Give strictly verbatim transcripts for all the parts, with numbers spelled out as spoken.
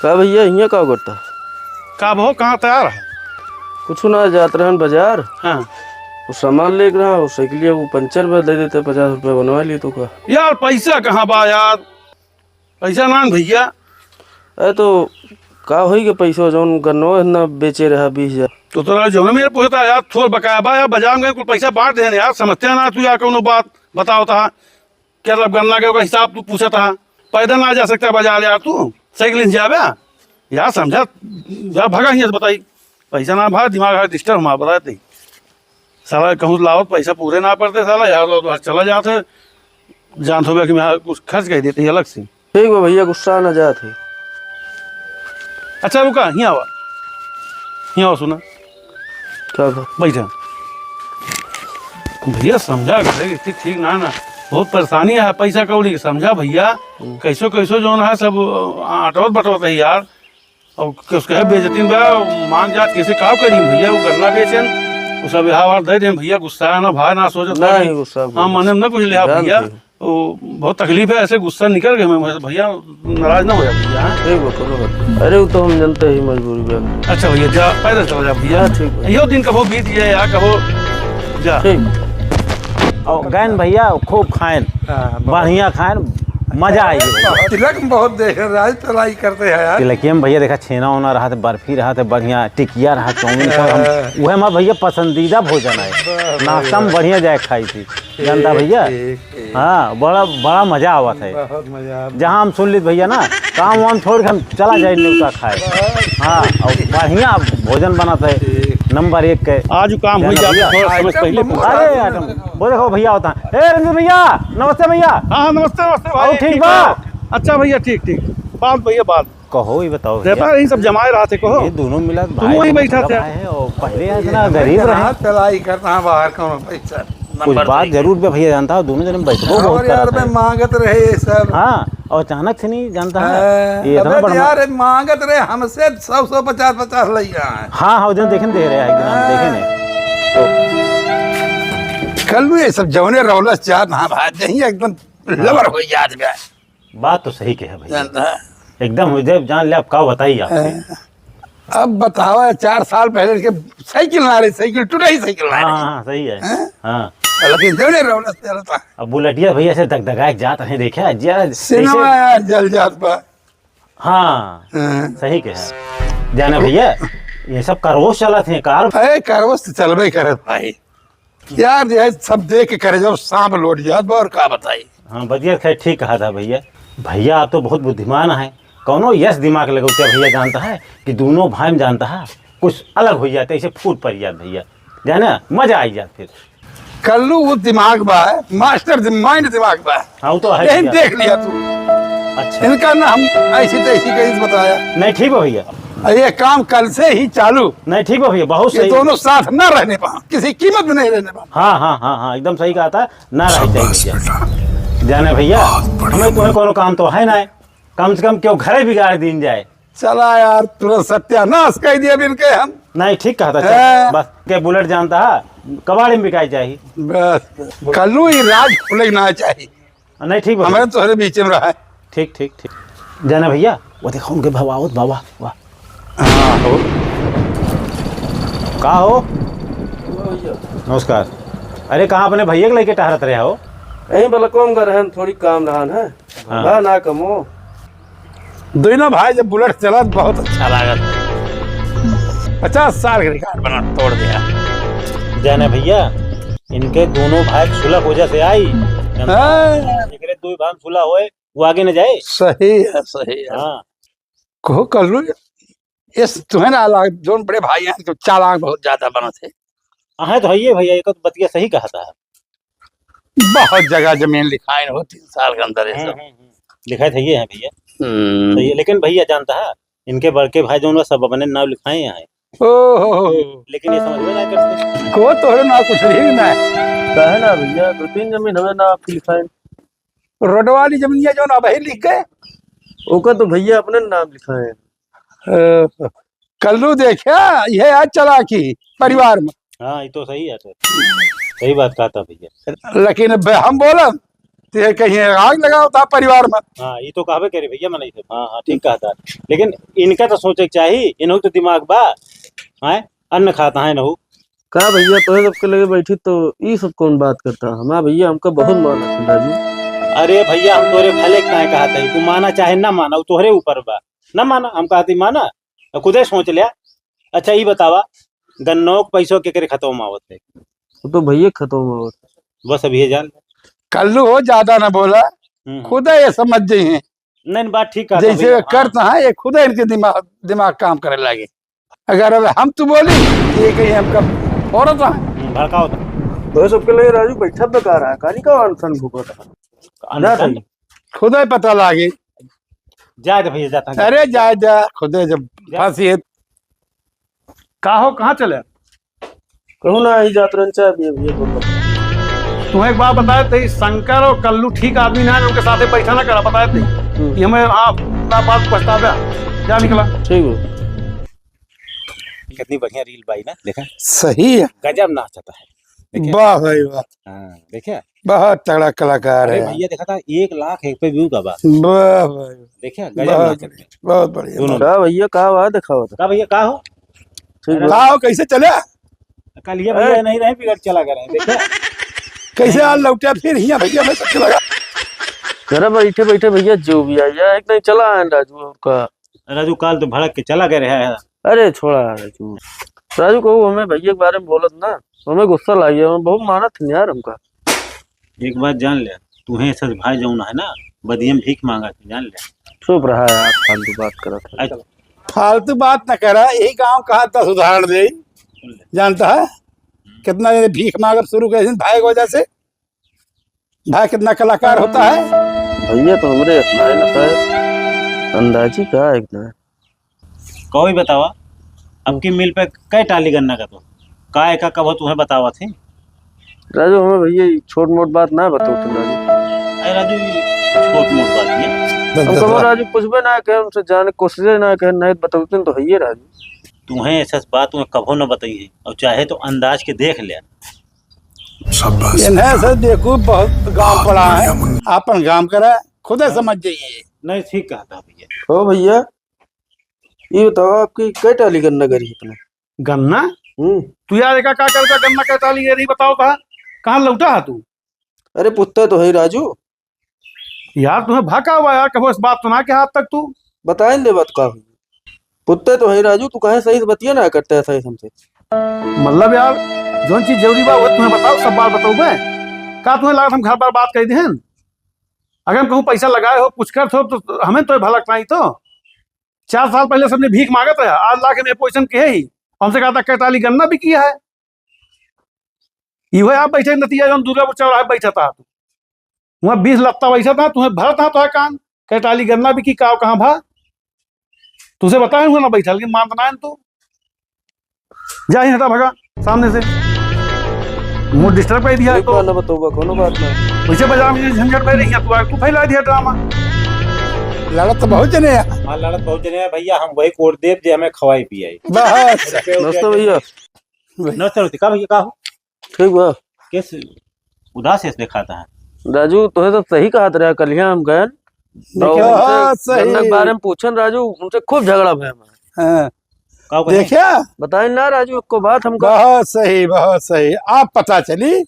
का भैया, हियाँ का करता? का भो, कहाँ तैयार है? कुछ ना, जात रहन बाजार। हाँ। वो सामान लेके रहा, वो साइकिलिया वो पंचर बा, दे देते, पचास रुपया बनवा ली तो का। यार, पैसा कहाँ बा यार? पैसा ना भैया। अरे तो का होई के पैसा, जौन गन्नो है ना बेचे रहा बीस हजार। तो तोरा जौन मेरे पूछता यार, थोर बकाया बा यार, बाजार में कुल पैसा बांट देने यार, समझते ना तू यार, कौनो बात बताओ ता। क्या मतलब गन्ना के ओकर हिसाब तू पूछत हा? पैदल ना जा सकता बाजार यार तू? साइकिल से जाबे? यार समझा, यार भगा हियाँ से बताई। पैसा ना भा, दिमाग है डिस्टर्ब हमारा बताए थे। साला कहूँ लावत पैसा पूरे ना पड़ते साला यार, तो चला जाते। जानत होबे कि मैं कुछ खर्च कर देते अलग से। ठीक बा भैया, गुस्सा ना जात है। अच्छा रुका, हियाँ आवा, हियाँ आवा सुना। का बा? बैठा। भैया समझा करे कि ठीक, ठीक ना, ना, बहुत परेशानी है पैसा कौड़ी के, समझा भैया। हम्म। कैसो, कैसो जौन है सब आटवत बटवत है यार। और उसके बेइज्जती बा, मान जात कैसे का करी भैया, वो गन्ना बेचन, वो सब यहाँ वार दे दें भैया, गुस्सा ना, भाई ना सोचत नहीं, भाई। गुस्सा हाँ, कोई मने में ना कुछ लिया जान भैया। के। वो बहुत तकलीफ है, ऐसे गुस्सा निकल गए मैं, भैया नाराज ना हो जाओ भैया, हाँ? ठीक बा, कोनो बात नहीं। अरे, वो तो हम जानते ही मजबूरी बा। अच्छा भैया, जा, पैदल चला जा भैया। हाँ, ठीक बा। यो दिन कबो बीत गया यार, कबो जा। ठीक। और गैन भैया खूब खाएन, हाँ, बहुत। बढ़िया खाएन, मजा आई गई। तिलक में बहुत देख रहे, राज तलाई करते हैं यार। तिलकिया में भैया देखा, छेना ओना रहत, बर्फी रहत, बढ़िया टिकिया रहत, चाउमीन सब हम, हाँ। उहे हमार भैया पसंदीदा भोजन है। वाह, वाह, नाश्ता में वाह। बढ़िया जाए खाई थी। ठीक, जानता भैया? ठीक, ठीक। हाँ, बड़ा, बड़ा मजा आवत है। बहुत मजा आवत है। जहाँ हम सुन लीत भैया ना, काम वाम छोड़ के हम चला जाए न्योता खाए। बहुत हाँ, और बढ़िया भोजन बनत है, ठीक। नंबर एक के। आज काम हो जाना जात, भैया। थोड़ा समय आइटम पहले बहुत पहुंचा। अरे, आइटम, वो देखो भैया होता है। ए, रंजू भैया, नमस्ते भैया। हाँ, हाँ, नमस्ते, नमस्ते भाई, और ठीक ठीक बा? है? अच्छा भैया, ठीक, ठीक। बात भैया, बात। कहो, ये बताओ भैया। व्यापार यही सब जमाए रहा थे, कहो। ये दोनों मिला तुम भाई वहीं दोनों बैठा छोटा थे। भाई है और पहले इतना गरीब रहे। हाथ चलाई करता है बाहर कौन पैसा। कुछ नंबर बात नहीं। जरूर बे भैया जानता हो, दोनों जने बैठबो और बहुत यार करत बे है। मांगत रहे ये सब। हाँ, और अचानक से नहीं जानता है। हाँ, ये इतना अबे बड़ा यार मांगत रहे हमसे सौ, सौ पचास, पचास लइया है। हाँ, हाँ, उस दिन देखे दे रहे हैं, एक दिन हम देखे नहीं। हाँ। कल ये सब जौने रौलस जात ना भाई, यही एकदम लवर हो जात बे। बात तो सही कहे भैया। जानता है? एकदम हो जाए, जान ले, अब का बताई आपसे। हाँ। अब बतावा, चार साल पहले के साइकिल ना रही, साइकिल टूटा ही साइकिल ना हाँ, रही। हाँ, हाँ, सही है। हैं? हाँ। लेकिन जौने रौलस चलता। अब बुलेटिया भैया से दगदगाए जात रहे, देखे, जिया, सिनेमा कैसे यार जल जात बा। हाँ, हाँ। सही कहे। जाने भैया, ये सब करवोस चलत है कार। अरे करवोस तो चलबे करत भाई। यार, ये सब देख के करे जब सांप लौट जात बा, और का बताई। हाँ, बतिया खैर ठीक कहा था भैया। भैया, आप तो बहुत बुद्धिमान हैं, कौनो यस दिमाग लगौते भैया, जानता है कि दोनों भाई में जानता है कुछ अलग हो जाते, ऐसे फूट पड़ जात भैया, जाने मजा आई जात फिर। कल्लू वो दिमाग बा, मास्टर दि-, माइंड दिमाग बा। हाँ, वो तो है यही भैया। देख लिया तू। अच्छा। इनका ना हम ऐसी तैसी कहीं से बताया। नहीं, ठीक बा भैया। और ये काम कल से ही चालू। नहीं, ठीक बा भैया, बहुत ये सही। दोनों साथ ना रहने पा, किसी कीमत में नहीं रहने पा। हाँ, हाँ, हाँ, हाँ, एकदम सही कहा था, ना रह शाबाश चाहिए। बेटा। जाने भैया, बहुत बढ़िया। हमें कोई कोनो काम तो है ना, कम से कम क्यों घरे बिगाड़ दीन जाए। चला यार, तुरंत सत्यानाश कर दिया बिल के हम। नहीं, ठीक कहा था, चल, हाँ। बस के बुलेट जानता है, कबाड़ी में बिकाई चाहिए। बस, कल्लू ही राज खुले ना चाहिए। नहीं, ठीक बा हमारे भैया। तोहरे बीच में रहा है। ठीक, ठीक, ठीक। जाना भैया, वो देखो उनके भवा आवत बाबा, वाह। हाँ, हो। का हो? नमस्कार। अरे, कहाँ अपने भैया के लेके टहरत रहे हो? यहीं बलकवा में रहन, थोड़ी काम रहन है। हाँ। ना, ना कमो। दोनों भाई जब बुलेट चला तो बहुत अच्छा लागल। पचास साल के रिकॉर्ड बना तोड़ दिया। जाने भैया, इनके दोनों भाई के सुलह वजह से आई। हाँ। एकरे दो भाई में सुलह होए, वो आगे न जाए। सही है, सही है। हाँ। कहो कल्लू, इस तुम्हें ना लाग, जोन बड़े भाई हैं तो चालाक बहुत ज्यादा बनत है। हाँ, तो है ये भैया, ये तो बतिया सही कहा था। बहुत जगह जमीन लिखाइन हो तीन साल के अंदर ये हम्म, सब। हम्म, हम्म। लिखाए थे ये है भैया। हम्म। सही है, लेकिन भैया जानता है, इनके बड़के भाई जोन बा सब अपने नाम लिखाए हैं। ओहो। लेकिन ये समझ में ना करते। को तोहरे नाम कुछ लिखी ना है। काहे ना भैया, दो तीन जमीन हमें ना आपकी लिखाए। रोड वाली जमीनिया जोन अबही लिख गए। ओका तो भैया अपने नाम लिखाए हैं। अ, कल्लू देखा, ये आज चालाकी परिवार में। हाँ, ये तो सही है सर। सही बात कहा था भैया। लेकिन अब हम बोला, ते कहीं आग लगावत है परिवार में। हाँ, ई तो कहबे करे भइया, मनई सब। हाँ, हाँ, ठीक कहत है। लेकिन इनका तो सोचे के चाही, इनहू तो दिमाग बा। हैं? अन्न खाता है इनहू। का भइया, तोहे सबके लगे बैठी तो ई सब कौन बात करता? हमार भइया हमका बहुत मानत है राजू। अरे भइया, हम तोरे भले के काहे कहत है, तू माना चाहे ना माना, उ तोहरे ऊपर बा। ना माना, हम कहत ही माना, तो खुदे सोच लिया। अच्छा, ई बतावा, गन्नौ के पैसो केकरे खतवा में आवत है? वो तो भइया खतवा में आवत है। बस अब ये जान ले। कल्लू हो, ज्यादा ना बोला, हम्म। खुदे ये समझ जइहैं। नहीं, बात ठीक कहत है जैसे भइया, वे हाँ। करत हैं, ये खुदे इनके दिमाग, दिमाग काम करे लागे। अगर अब हम तो बोली, ये कहीं हमका फोड़त हैं। हम्म, भड़कावत हैं। तो सबके लगे राजू बैठा बेकार है, कानी का अनशन भूखत है। अनशन? जा भाई। खुदे पता लागे। जाए दे भइया, जाता है। अरे जाए दे, खुदे जब जा। फंसी है। का हो, कहाँ चले? कहूँ ना, ही जात रहन चाहे भी, भी बोल। तुम्हें एक बात बताए थे, शंकर और कल्लू ठीक आदमी ना है, उनके साथे बैठा ना करा, बताए थे। हम्म। कि हमें आप ना बात पछतावे। जा निकला। ठीक है। कितनी बढ़िया रील बाई ना, देखा? सही है। गजब नाचता है। देखा? वाह भाई वाह। हाँ, देखा? बहुत तगड़ा कलाकार अरे है। भइया, देखा था, एक लाख एक पे view का बात। वाह भाई। देखा? गजब बहुत नाचता है। बढ़िया, बहुत बढ़िया, दोनों। बहुत। का भइया, का बात दिखावत? का भइया, का हो? ठीक अरे है। का हो, कैसे चले? कल ये भइया ए? नहीं रहे, बिगड़ चला गए रहे, देखा? कैसे आ लौटे फिर हियाँ भइया, मैं सबसे लगा। अरे बैठे बैठे भइया जो भी आ गया, एक नहीं चला आए राजू और का। राजू काल तो भड़क के चला गए रहे है। अरे छोड़ा राजू। राजू कहू हमें भइया के बारे में बोलत ना, हमें गुस्सा लाग गया, हमें बहुत मानत है यार हमका। एक बात जान ले, तुहे सच भाई जौन है ना, बदियम भीख मांगा थे, जान ले। चुप रहा यार, फालतू बात करत है। अच्छा। फालतू बात ना करा, यही गांव कहा दस उदाहरण दे, जानता है? कितना ये भीख मांगब शुरू करे भाई की वजह से। भाई कितना कलाकार होता है। भइया तो हमरे अपना है ना, शायद अंदाजी का है इतना। कोई बतावा, अब की मिल पे कै टाली गन्ना का तो? का एका कब तुम्हें बतावा थे? राजू, हमें भइया ई छोट मोट बात ना बताओ तुम राजू। अरे राजू, ई छोट मोट बात है। बस, हम बस, कबो बस। राजू पूछबे ना करे, उनसे जाने कोशिशे ना करे, नहीं बताओ तुम तो हइये राजू। तुम्हें ऐसा बात तुम्हें कबो ना बताई है, और चाहे तो अंदाज के देख ले। शाबाश। इन्हें से देखो, बहुत गांव पड़ा है, बढ़िया मुंडा। आपन गांव करा, खुदे समझ जाइए। नहीं, ठीक कहता भइया। हो भइया, ये बताओ, आपकी कै टाली गन्ना गरी अपना? गन्ना? हम्म। तू यार एका का करता गन्ना कै टाली गरी, बताओ कहाँ, कहाँ लौटा है तू? अरे पुत्ता तो है राजू। यार तुम्हें भा का हुआ यार, कबो इस बात तो ना कहा आज तक तू। बताए दे बात का हुई। पुत्ता तो है राजू, तू काहे सही से बतिया ना करता है सही हमसे। मतलब यार, जौन चीज जरूरी बा वो तुम्हें बताओ, सब बात बताओ बे। का तुम्हें लागत हम घर बार बात कर देहन? अगर हम कहूँ पैसा लगाए हो, कुछ करत हो तो हमें तो भलक नहीं तो। चार साल पहले सबने भीख मांगत रहा, आज लाके में पोजीशन के है ही। हमसे कहा था कैटाली गन्ना भी किया है। इहो आप बैठे नतिया जौन दुर्गापुर चौराहे बैठा था तू। वहाँ बीस लत्ता बैठा था, तुम्हें भरत था तो है कान, कैटाली गन्ना भी की काव कहाँ भा? तुझे बताए हुए ना बैठा, लेकिन मानता ना है तू। जा ही हटा भगा सामने से। मुंह डिस्टर्ब कर दिया है एक तो। बार ना बतौबा, कोनो बात ना। वैसे बाजार में झंझट में रही है, तू आ, तू फैला दिया ड्रामा। लड़त तो बहुत जने हैं। हाँ, लड़त बहुत जने हैं भैया, हम वही कोड देब जे हमें खवाई पियाई। बस। नमस्ते भैया। नमस्ते, नमस्ते। का भैया, का हो? ठीक बा। कैसे उदास ऐसे दिखाता है? राजू, तोहे तो सही कहत रहा, कलिया हम गए। देखिए, तो उनसे हाँ, सही। गन्ना के बारे में पूछन राजू, उनसे खूब झगड़ा भय हमारा। हाँ। का कहे? देखिया? बताए ना राजू, एको बात हमका। बहुत सही, बहुत सही। आप पता चली,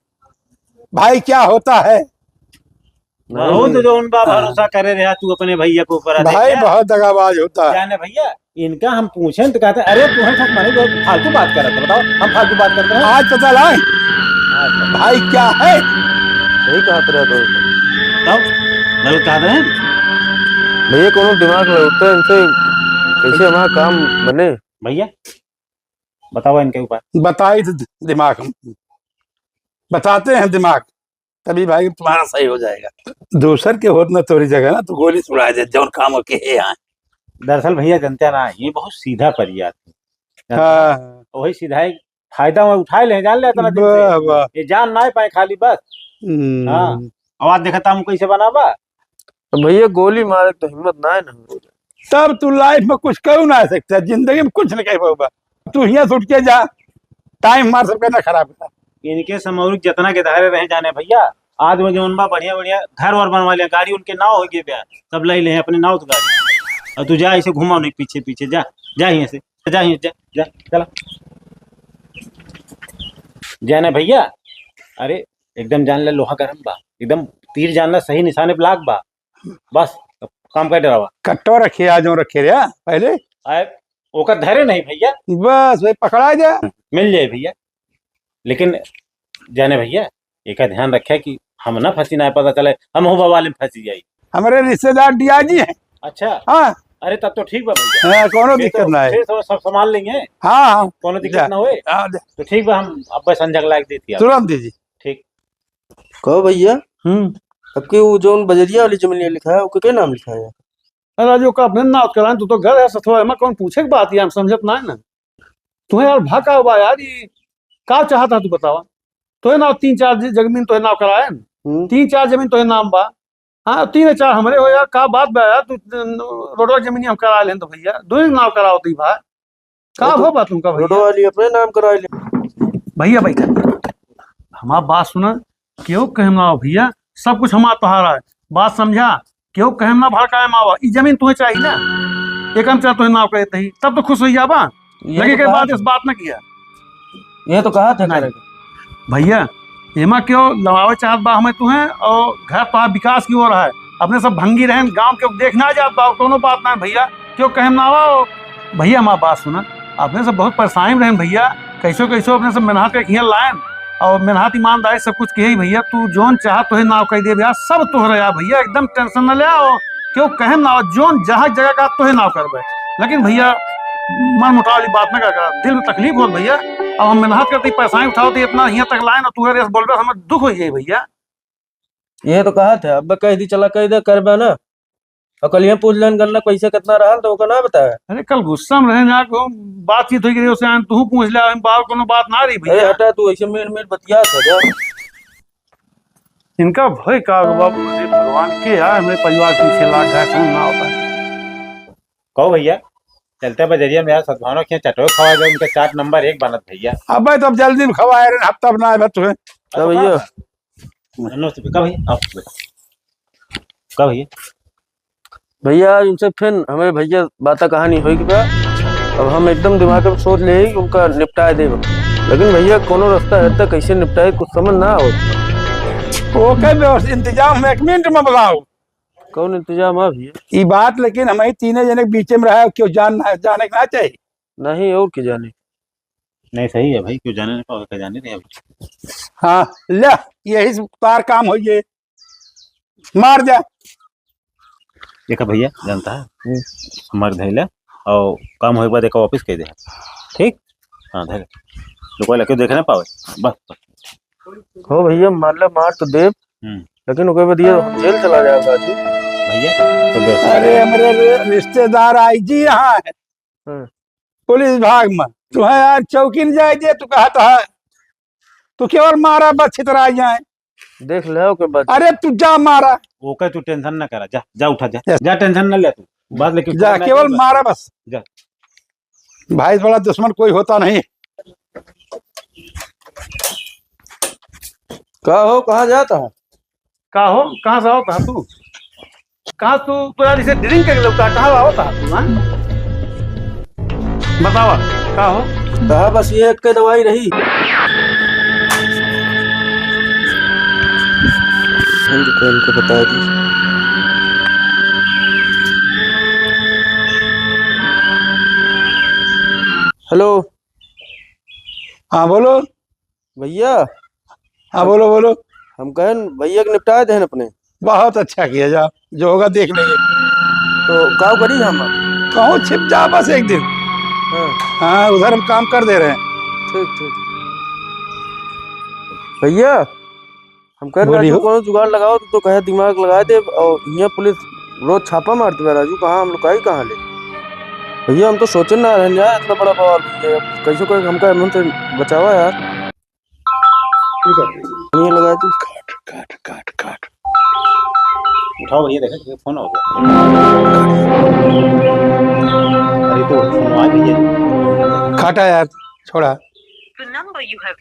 भाई क्या होता है? नहीं, बहुत नहीं। जौन बा हाँ। भरोसा करे रहा तू अपने भैया के ऊपर, भाई देखिया? बहुत दगाबाज होता है। जाने भैया, इनका हम पूछेन तो कहते, "अरे, तू हम साथ माने जो फालतू बात करत है, बताओ, हम फालतू बात करते हैं?" आज पता लाए, हाँ, सर। भाई क्या है? सही कहत रहे तो। बताओ, गलत कहत रहे हैं? भैया, कोनो दिमाग लगते हैं इनसे, कैसे हमारा काम बने? भैया, बताओ इनके ऊपर। बताई तो दिमाग हम, बताते हैं दिमाग। तभी भाई तुम्हारा सही हो जाएगा। दूसर के होत ना तोरी जगह ना, तो गोली सुना दे, जौन काम के है यहाँ। दरअसल भैया जनते ना, ये बहुत सीधा परिया थे। हाँ। वही सीधा ही फायदा में उठा ले, जान ले इतना दिन से। वाह, वाह। ये जान ना पाए खाली बस। हम्म। हाँ। आवाज देखता हम कैसे बना बा। तो भैया गोली मारे तो हिम्मत ना है ना। तब तू लाइफ में कुछ कर ना सकता, जिंदगी में कुछ नहीं कर पाऊंगा। तू हियां से उठ के जा, टाइम हमार सबका ना खराब है। इनके समौरिक जितना के धारे रहे जाने भैया, आज वो जौन बा बढ़िया बढ़िया घर वर बनवा लिया, गाड़ी उनके नाव होइ गए बा, सब लइ ले अपने नाव से गाड़ी। और तू जा, ऐसे घूमा नहीं पीछे पीछे, जा, जा यहाँ से, जा यहाँ, जा, जा, चला। जाने भैया, अरे एकदम जान ले लोहा गरम बा, एकदम तीर जान ले सही निशाने पे लाग बा। बस, अब काम का डरावा। कट्टो रखे, आज रखे रे, हाँ, पहले। आए, ओकर धरे नहीं भैया। बस, वही पकड़ा जा। मिल जाए भैया, लेकिन जाने भैया, एका ध्यान रखे कि हम ना फंसी ना, पता चले हम हो बवाल में फंसी जाई। हमारे रिश्तेदार डीआईजी हैं। अच्छा। हाँ। अरे, तब तो ठीक बा भैया। हाँ, कोनो फिर दिक्कत तो, ना है। फिर तो सब संभाल लेंगे। हाँ, हाँ। कोनो दिक्कत जा। ना होए। हाँ, जा। तो ठीक बा, हम अब संजय के लायक देती आप। तुरंत दीजिए। ठीक। कहो भैया, हम्म। अब के वो जौन बजरिया वाली जमीनिया लिखा है, ओके के नाम लिखा है? अरे राजू, का अपने नाव कराएं, तू तो घर है सथवा, एमा कौन पूछे के बात है, हम समझत ना है ना। तुम्हें यार भा का हुआ यार, ये का चाहता तू बतावा? तोहे नाव तीन चार ज-, जमीन तोहे नाव कराए न? हम्म। तीन चार जमीन तोहे नाम बा। हाँ, तीन चार हमरे हो यार, का बात बा यार, तू, रोडवा जमीन हम करा लेन तो भैया, दोनों नाव कराओ ती भाई। का अरे तो हो बात तुमका भैया? रोडवा वाली अपने नाम करा ले। भैया बैठा, हमार बात सुना, केहू कहे ना हो भैया, सब कुछ हमार तोहार है। बात समझा, केहू कहे ना भड़काए मावा, ई जमीन तुम्हें चाहिए ना, एक हम चाह तुम्हें नाव करे तही, तब तो खुश हो जाबा। ये लगे तो के कहा बाद था। इस बात ना किया। ये तो कहा था नहीं। करेगा। भैया, एमा क्यों लड़ावे चाहत बा हमें तुम्हें, और घर तोहार विकास की ओर है, अपने सब भंगी रहन, गांव के देख ना जात बा, कोनो बात ना भैया, क्यों कहे ना आवा। भैया, हमार बात सुना, अपने सब बहुत परेशानी में रहन भैया, कैसो कैसो अपने सब मेहनत के हियाँ लायन और मेहनत ईमानदारी सब कुछ किए भैया। तू जौन चाह तोहे नाव कह दे भैया, सब तोहरे आ भैया, एकदम tension न ले आओ, क्यों कहे ना आओ, जौन जहाँ जगह का तोहे नाव करबे। लेकिन भैया, मन मुटाव वाली बात ना कर, दिल में तकलीफ हो भैया। अब हम मेहनत करते, परेशानी उठाओ तो इतना हियाँ तक लायन और तू रेस बोल रहे, हमें दुख हो जाए भैया। ये तो कहा था, अब कह दी चला कह दे करबे ना। और कल ये पूछ लेन गन्ना पैसा कितना रहल तो ओका ना बताया। अरे कल गुस्सा में रहे ना, को बातचीत हो गई, उसे आन तू पूछ ले, हम बाहर कोनो बात ना रही अरे भैया। हटा तू, ऐसे मीठ मीठ बतिया था जा। इनका भय का होगा बाबू, अरे भगवान के यार, हमरे परिवार के पीछे लाग गए, समझ ना होता है। कहो भैया, चलते बजरिया में यार सद्भावना के यहाँ चटोए खवाए जाए, उनका चाट नंबर एक बनत भैया। अबे तब जल्दी में खवाए रहे, हफ्ता बना है तुम्हें। अच्छा, भैया। नमस्ते, का भैया? आओ, बैठो। का भैया? भैया, आज उनसे फिर हमें भैया बाता कहानी होई कि बा। अब हम एकदम दिमाग में सोच ले कि उनका निपटाए देब। लेकिन भैया, कोनो रास्ता है तो कैसे निपटाए, कुछ समझ ना आओ। ओके, बस इंतजाम हम एक मिनट में बताओ। कौन इंतजाम है भैया? ई बात लेकिन हमारे तीनों जने के बीच में रहा, क्यों जान ना, जाने के ना चाहिए। नहीं, और के जाने। नहीं, सही है भाई, क्यों जाने ना पावे, का जाने रहे अभी। हाँ, ले, यही से तार काम होइए, मार दे। देखा भैया, जानता है, हम्म। हमारे धैले और काम होए के बाद एक वापस कह दे, ठीक? हाँ, धैले। तो कोई लगे देख ना पावे, बस, बस। हो भैया, मान ले मार तो देब, हम्म। लेकिन ओके बाद ये जेल चला जाएगा जी। भैया, तो व्यवस्था अरे, करें। हमरे रे-, रिश्तेदार आईजी यहाँ है। हाँ। पुलिस विभाग में। तुम्हें यार चौकी न जाए दे, तू कहत है। तू केवल मारा बस छितरा जाए। देख ले ओके बाद। अरे तू जा मारा। ओके तू tension ना करा, जा, जा उठा, जा। Yes। जा tension ना ले तू। बात लेकिन जा, tension ना केवल ले बस। मारा बस। जा। भाई से बड़ा दुश्मन कोई होता नहीं। का हो, कहाँ जाता है? का हो, कहाँ से आवत हा तू? कहाँ तू, तोरा जैसे drink करके लौटा, कहाँ आवत हा तू, हाँ? बतावा, का हो? कहा बस ये एक के दवाई रही। इनको, इनको बता दी। Hello। हाँ, बोलो। भैया। हाँ, बोलो, बोलो। हम कहन भैया के निपटाए देहन अपने। बहुत अच्छा किया, जा, जो होगा देख लेंगे। तो काव करी हम? कहूँ छिप जा बस एक दिन। हाँ। हाँ, उधर हम काम कर दे रहे हैं। ठीक, ठीक। भैया, हम कह रहे बोलिए। तू कोनो जुगाड़ लगाओ, तू तो कहे दिमाग लगा दे, और यहाँ पुलिस रोज छापा मारती है राजू, कहाँ हम लुकाई कहाँ ले? भैया, हम तो सोचे ना रहे यार, इतना बड़ा बवाल हो गया। कैसे कोई हमका एमन से बचावा यार। ठीक है। ये लगा तू। काट, काट, काट, काट। उठाओ भैया, देखो, देखो, फोन आ गया। अरे, तो फोन आ गई है। काटा यार, छोड़ा। The number you have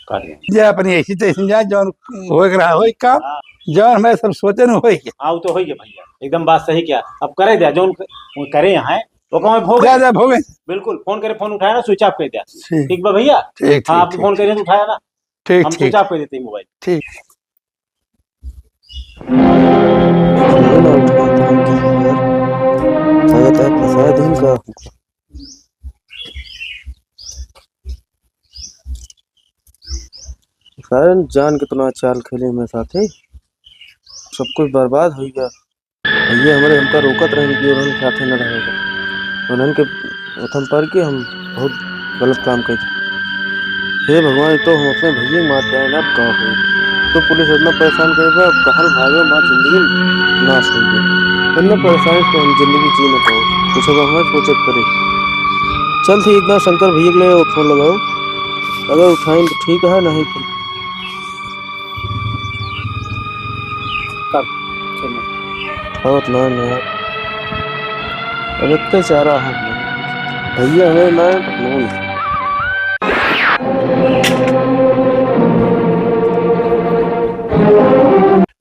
कर लें। जे अपनी ऐसी तैसी जाए, जौन होए के रहा होए काम, हाँ। जौन हमें सब सोचे न होए के। हाँ, वो तो होई है भैया, एकदम बात सही क्या। अब करे द्या, जौन क-, वो करे हैं, वो काम भोगे। जा, जा, भोगे। बिल्कुल, फोन करे, फोन उठाया ना, switch off कर द्या। ठीक। ठीक बा भैया? ठीक, हाँ, ठीक, आप ठीक, फोन करें तो ठीक। उठाया ना, ठीक, हम ठीक। Switch off कर देते हैं mobile। ठीक। फोन ना उठाए तो हम क्या करें यार? लगता है फंसा दिन का। सारे जान कितना चाल खेले मेरे साथे, सब कुछ बर्बाद हो गया। भैया हमरे हमका रोकत रहे कि उन्हन साथे न रहेगा, उन्हन के उथम पर के हम बहुत गलत काम कर। हे भगवान, तो हम अपने भैया के मार जाए ना, अब का होई? तो पुलिस इतना परेशान करे बा, अब कहल भागे, हमार जिंदगी नाश हो गई। इतना परेशान तो हम जिंदगी जी न पाओ, कुछ अब हमें सोचे के पड़े। चल ठीक ना, शंकर भैया के लिए फोन लगाओ, अगर उठाएं तो ठीक है, नहीं तो कब? चलो। बहुत ना, ना। अब इतने चारा है। भैया हमें ना, नहीं।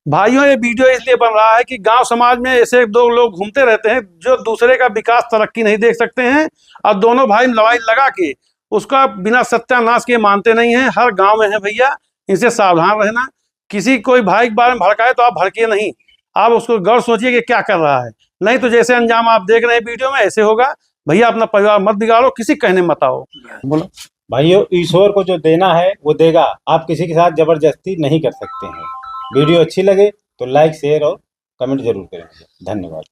भाइयों, ये video इसलिए बन रहा है कि गांव समाज में ऐसे दो लोग घूमते रहते हैं जो दूसरे का विकास, तरक्की नहीं देख सकते हैं, और दोनों भाई लड़ाई लगा के उसका बिना सत्यानाश के मानते नहीं हैं। हर गांव में है भैया, इनसे सावधान रहना। किसी कोई भाई के बारे में भड़काए तो आप भड़किए नहीं, आप उसको गौर सोचिए कि क्या कर रहा है, नहीं तो जैसे अंजाम आप देख रहे हैं video में, ऐसे होगा। भैया, अपना परिवार मत बिगाड़ो, किसी कहने मत आओ। बोलो। भाइयों, ईश्वर को जो देना है वो देगा, आप किसी के साथ जबरदस्ती नहीं कर सकते हैं। Video अच्छी लगे तो like, share और comment जरूर करें। धन्यवाद।